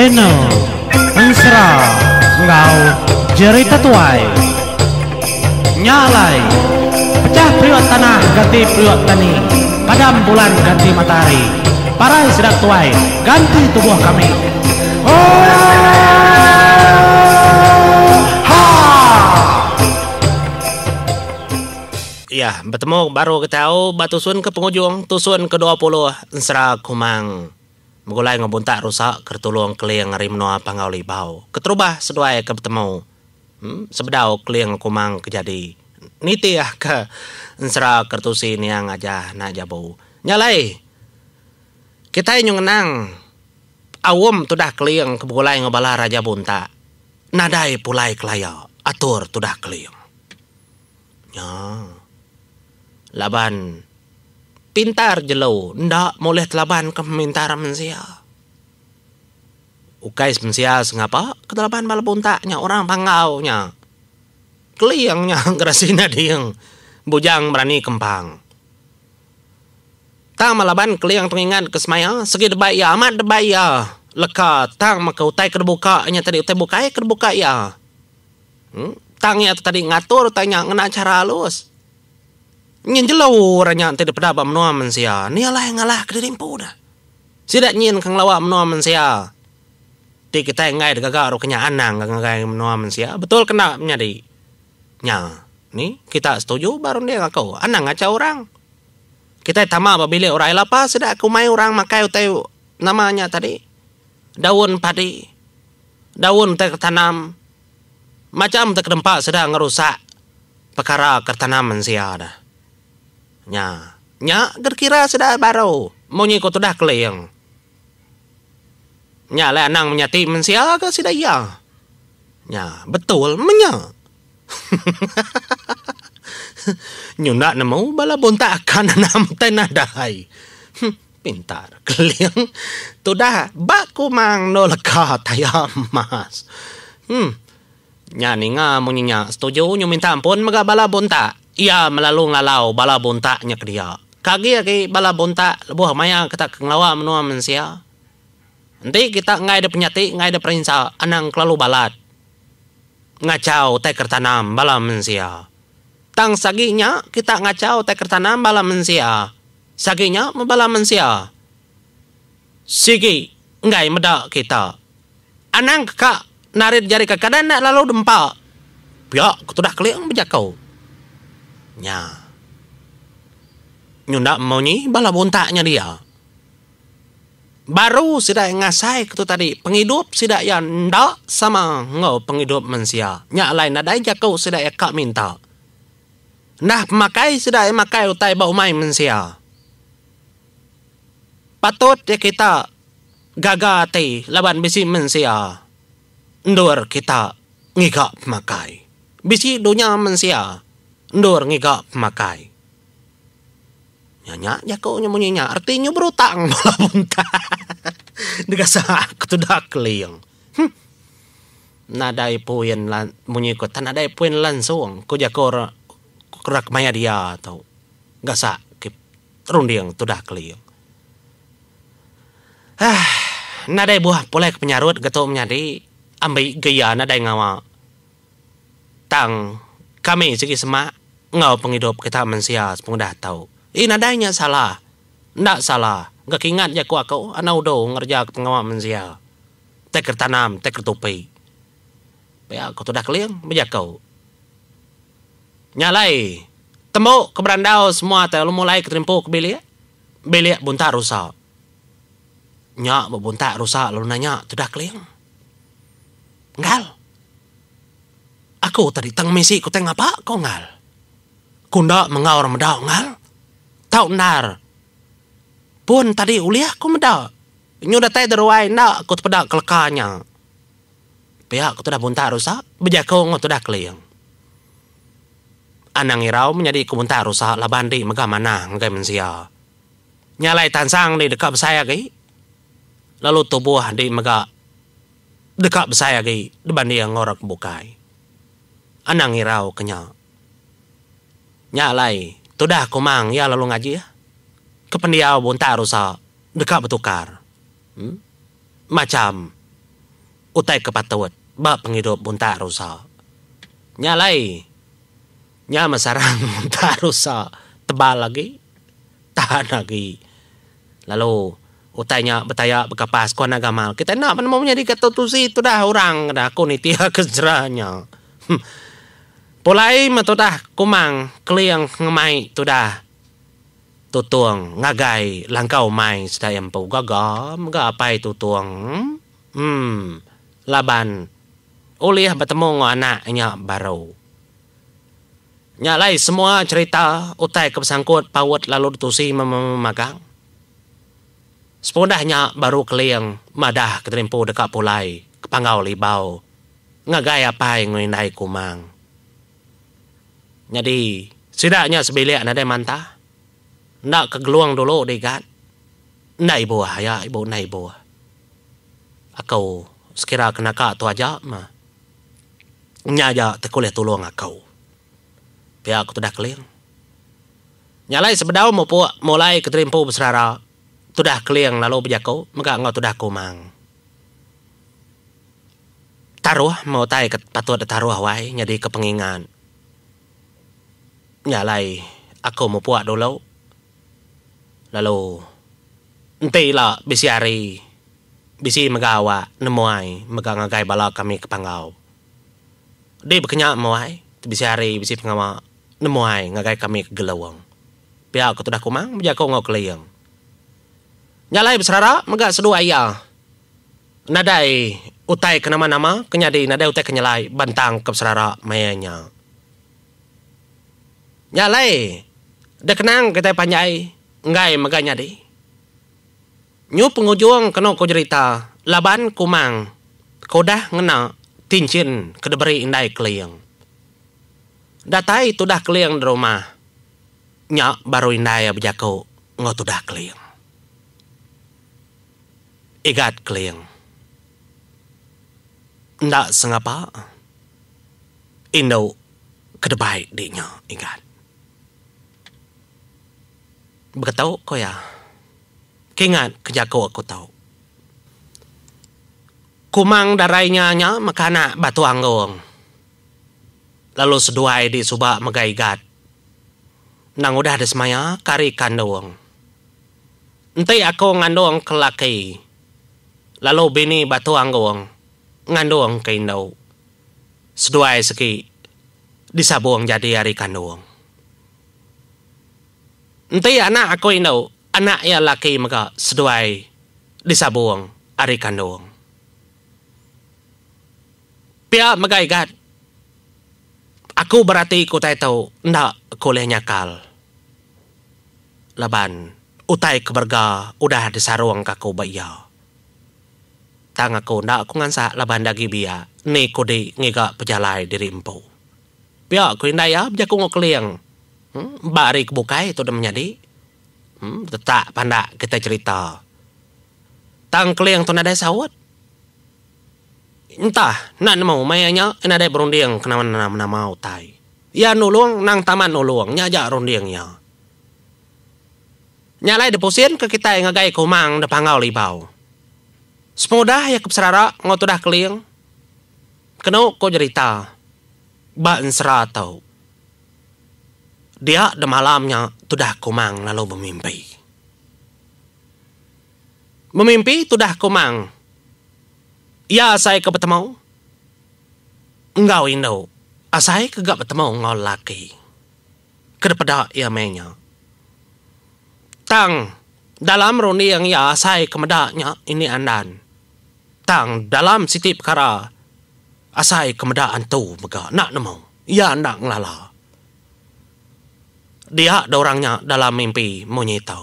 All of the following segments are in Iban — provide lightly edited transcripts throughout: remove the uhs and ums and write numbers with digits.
Channel Ensera enggau Jerita Tuai. Nya alai, pechah periuk tanah ganti periuk tani, padam bulan ganti matahari, parai sida tuai ganti tubuh kami. Oohaa! Iya, betemu baru ke tau ba tusun ke pengujung, tusun ke 20 Ensera Kumang. Begulai enggau buntak rusa ke ditulung Keling ari menua Panggau Libau. Keterubah seduai ke betemu sebedau Keling enggau Kumang ke jadi nitih ke ensera ke ditusi niang Ajah Anak Jabu. Nya alai kitai nyu ngenang aum tudah Keling ke begulai enggau bala Raja Buntak nadai pulai kelaya atur tudah Keling. Nya. Laban pintar jelu enda moleh telaban ke pemintar mensia. Ukai mensia sengapa ke telaban bala buntak nya orang Panggau nya. Keling nya gerasi nading bujang berani kempang. Tang melaban keling pengingat ke semaya segi debai iya amat debai iya leka tang meka utai ke dibuka nya tadi utai bukai ke dibuka iya. Tang iya tu tadi ngatur utai nya ngena chara alus. Nyin jelu orang nya enti dipeda ba menua mensia, ni alai ngalah kediri empu deh. Sida nyin ke ngelawa menua mensia. Ti kitai enggai digaga ru ke nya anang ga ngagai menua mensia, betul ke enda menyadi. Nya, ni kita setuju ba runding aku, anang ngachau orang. Kitai tama ba bilik orang ai lapa sida ke umai orang makai utai nama nya tadi, daun padi, daun utai ke tanam. Macham te kedempa sida ngerusak pekara ke tanam mensia dah. Nya. Nya ke dikira sida baru munyi ku tudah Keling. Nya alai anang menyati mensia ke sida iya. Nya betul menya. Nyunda nemu bala buntak akan nanam utai nadai. Pintar Keling tudah ba kumang endo leka taya emas. Em. Nya ninga munyi nya setuju nyu minta ampun mega bala buntak. Iya melalu ngelalau bala buntak nya kedia. Ka agi agi bala buntak lebuh maya kita ke ngelawa menua mensia. Enti kita enggai da penyati enggai da perinsa anang kelalu balat ngachau utai ke tanam bala mensia. Tang sagi nya kita ngachau utai ke tanam bala mensia. Sagi nya meh bala mensia sigi enggai meda kita. Anang ke ka narit jari ke kanan enda lalu dempa. Pia ku tudah Keling bejaku. Nya. Nyunda munyi bala buntak nya dia. Baru sida ngasai ke tu tadi pengidup sida iya enda sama enggau pengidup mensia. Nya alai nadai jaku sida iya ka minta. Nah pemakai sida iya makai utai ba umai mensia. Patut iya kita gaga ati laban bisi mensia endur kita ngiga pemakai. Bisi dunya mensia endur ngiga pemakai. Nya nya jaku nya munyi nya reti nyu berutang bala buntak. Deka aku tudah keling. Huh. Nadai puin munyi ku tan nadai puin langsung ku jaku rak maya dia tu gasak ke runding tudah keling. Aah nadai buah pulai ke penyarut ga tu menyadi ambi ga iya nadai ngawa tang kami sigi semak enggau pengidup kita mensia sepengudah tu. Ih nadai nya salah enda salah ga ke ingat jaku aku anang udu ngereja ke pengawa mensia. Tai ke tanam, tai ke tupi. Pia ku tudah Keling bejaku. Nya alai, tembu ke berandau semua tai lalu mulai ke terimpu ke bilik, bilik buntak rusa. Nya ba buntak rusa lalu nanya tudah Keling. Enggal. Aku tadi tang misi ku tai ngapa ko enggal. Ku enda mengau orang meda enggal. Tau endar. Pun tadi ulih ku meda. Nyu datai deruai enda ku tepeda keleka nya. Pia ku tudah buntak rusa bejaku enggau tudah keling. Anang irau menyadi ku buntak rusa laban di mega manah ngagai mensia. Nya alai tansang di deka besai agi lalu tubuh di mega deka besai agi dibanding enggau orang ke bukai. Anang irau ke nya. Nya alai tudah kumang iya lalu ngajih ke pendiau buntak rusa. Deka betukar. Macham. utai ke patut ba pengidup buntak rusa. Nya alai nya meh sarang buntak rusa tebal agi tahan agi lalu utai nya betaya bekapas ku anak gamal kitai enda penemu menyadi ke tusi tudah orang dah aku nitih ke sera nya. Pulai meh tudah kumang keling ngemai tudah Tutong ngagai langkau umai sida iya empu gaga mega apai Tutong emm laban ulih betemu enggau anak nya baru. Nya alai semua cherita utai ke besangkut paut lalu ditusi memagang. Sepengudah nya baru Keling madah ke diri empu deka pulai ke Panggau Libau ngagai apai enggau indai Kumang. Nyadi, sida nya sebilik nadai mantah. Enda ke gelung dulu digat. Enda ibuh aya ibu enda ibuh. Aku sekira ke naka tu aja mah. Nya aja ti ke ulih tulung aku. Pia ku tudah Keling. Nya alai sebedau mupuk mulai ke terimpu beserara, tudah Keling lalu bejaku mega enggau tudah Kumang. Taruh meh utai ke patut ditaruh wai nyadika pengingat. Nya alai aku mupuk dulu lalu enti ila bisi hari bisi mega awak nemuai mega ngagai bala kami ke Panggau. Di baka nya meh wai bisi hari bisi pengawa nemuai ngagai kami ke Gelong. Pia ku tudah Kumang bejaku enggau Keling. Nya alai beserara mega seduai iya. Nadai utai ke nama-nama ke nyadi nadai utai ke nyelai bentang ke beserara maya nya. Nya alai deh kenang kitai panjai enggai mega nyadi. Nyu pengujung kenu ku jerita laban Kumang ke udah ngena tinchin ke diberi indai Keling. Datai tudah Keling di rumah nya baru indai iya bejaku enggau tudah Keling. Igat Keling. Enda sengapa indu ke debai di nya Igat. Beketu ko iya. Kingat ke jaku aku tu. Kumang darai nya nya meka anak Batu Anggong. Lalu seduai di suba mega Igat. Endang udah disemaya ke ari kandung. Enti aku ngandung ke laki, lalu bini Batu Anggung ngandung ke indu, seduai segi disabung jadi ari kandung. Enti anak aku indu, anak iya laki mega seduai disabung ari kandung. Pia mega Igat, aku berati ke utai tu enda ke ulih nyakal. Laban utai ke berega udah disarungka aku ba iya. Tang aku enda ku ngansak laban agi biak ni ku di ngiga pejalai diri empu. Pia ku indai iya bejaku enggau Keling. Ba hari ke bukai tu deh menyadi. Tetak pandak kitai cherita. Tang Keling tu nadai saut. Entah enda nemu maya nya nadai berunding ke nama-nama utai. Iya nulung nang taman nulung nya aja runding iya. Nya alai dipusin ke kitai ngagai ke umang da Panggau Libau. Sepengudah iya ke beserara enggau tudah Keling kenu ko jerita ba ensera tu. Dia demalam nya tudah Kumang lalu bemimpi. Bemimpi tudah Kumang. Iya asai ke betemu enggau indu, asai ke ga betemu enggau lelaki ke dipeda iya meh nya. Tang dalam runding iya asai ke meda nya ini andan. Tang dalam siti pekara asai ke meda antu mega enda nemu, iya enda ngelala. Dia da orang nya dalam mimpi munyi tu.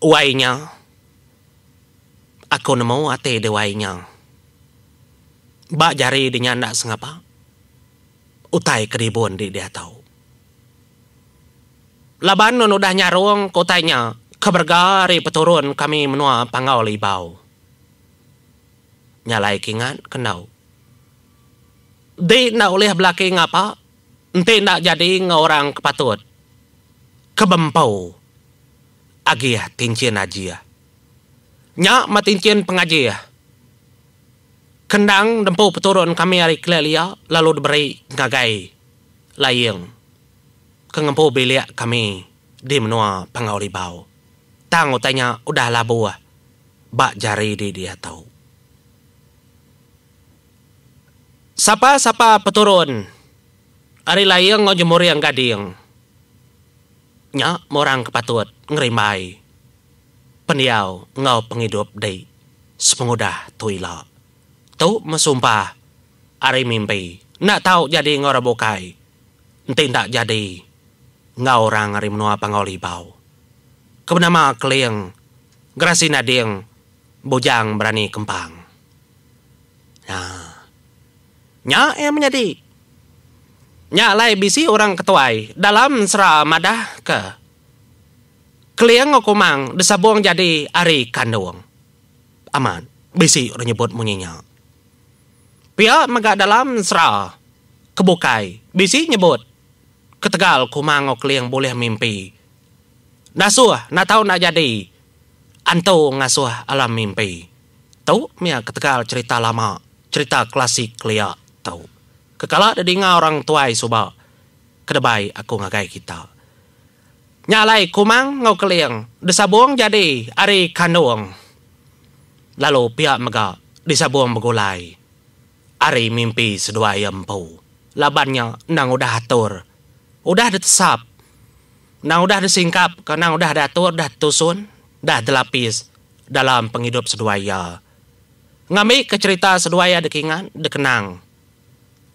Wai nya. Aku nemu ati di wai nya. Ba jari di nya enda sengapa. Utai ke dibun di diatu. Laban nun udah nyarung ke utai nya ke berega ari peturun kami menua Panggau Libau. Nya alai ke ingat ke endu. Di enda ulih belaki ngapa enti enda jadi enggau orang ke patut ke bempu. Agih tinchin ajih. Nya meh tinchin pengajih. Kendang dempu peturun kami ari Kelia lalu diberi ngagai Laing ke ngempu bilik kami di menua Panggau Libau. Tang utai nya udah labuh ba jari di diatu. Sapa-sapa peturun ari Laing enggau Jemuring Gading nya meh orang ke patut ngerimbai pendiau enggau pengidup di sepengudah tu ila. Tu meh sumpah ari mimpi enda tau jadi enggau orang bukai enti enda jadi enggau orang ari menua Panggau Libau ke benama Keling Gerasi Nading Bujang Berani Kempang. Nya. Nya iya menyadi. Nya alai bisi orang ketuai dalam ensera madah ke Keling enggau Kumang disabung jadi ari kandung. Amat bisi orang nyebut munyi nya. Pia mega dalam ensera ke bukai bisi nyebut ketegal Kumang enggau Keling bulih mimpi ngasuh enda tau enda jadi antu ngasuh alam mimpi. Tu mih ketegal cherita lama, cherita klasik kelia tu. Ke kala didinga orang tuai suba ke debai aku ngagai kita. Nya alai Kumang enggau Keling disabung jadi ari kandung lalu pia mega disabung begulai ari mimpi seduai iya empu laban nya endang udah atur, udah ditesap, endang udah disingkap ke endang udah diatur udah ditusun udah dilapis dalam pengidup seduai iya. Ngambika cherita seduai iya dikingat, dikenang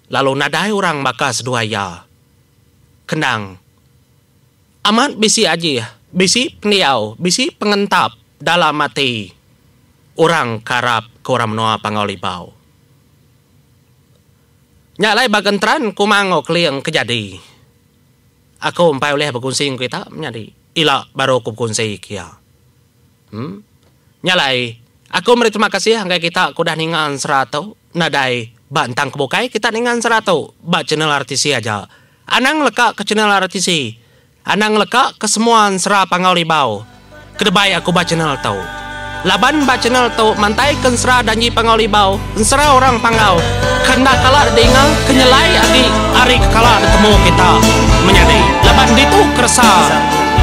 lalu nadai orang baka seduai iya. Kenang. Amat bisi ajih, bisi pendiau, bisi pengentap dalam ati orang ke arap ke orang menua Panggau Libau. Nya alai ba genteran Kumang enggau Keling ke jadi. Aku empai ulih bekunsi enggau kita menyadi. Ila baru aku bekunsi ke iya. Em. Nya alai, aku meri terima kasih ngagai kita ke udah ninga ensera tu. Nadai ba entang ke bukai kita ninga ensera tu ba channel RTC aja. Anang leka ke channel RTC. Anang leka ke semua ensera Panggau Libau ke debai aku ba channel tu. Laban ba channel tu mantai ke ensera Danji Panggau Libau, ensera orang Panggau ke enda kala didinga ke nyelai agi ari ke kala ditemu kita menyadi. Laban ditu keresa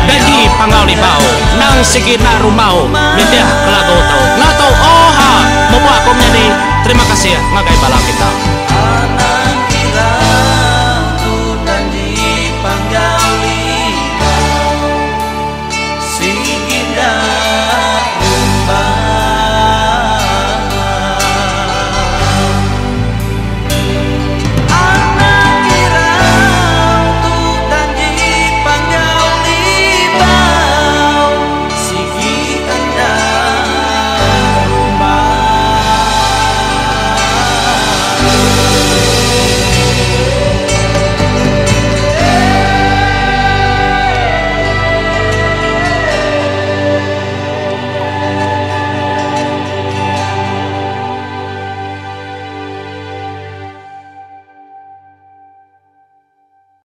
Danji Panggau Libau endang sigi enda rumbau nitih ke lagu tu. Enggau tu ooha mupuk aku menyadi terima kasih ngagai bala kita.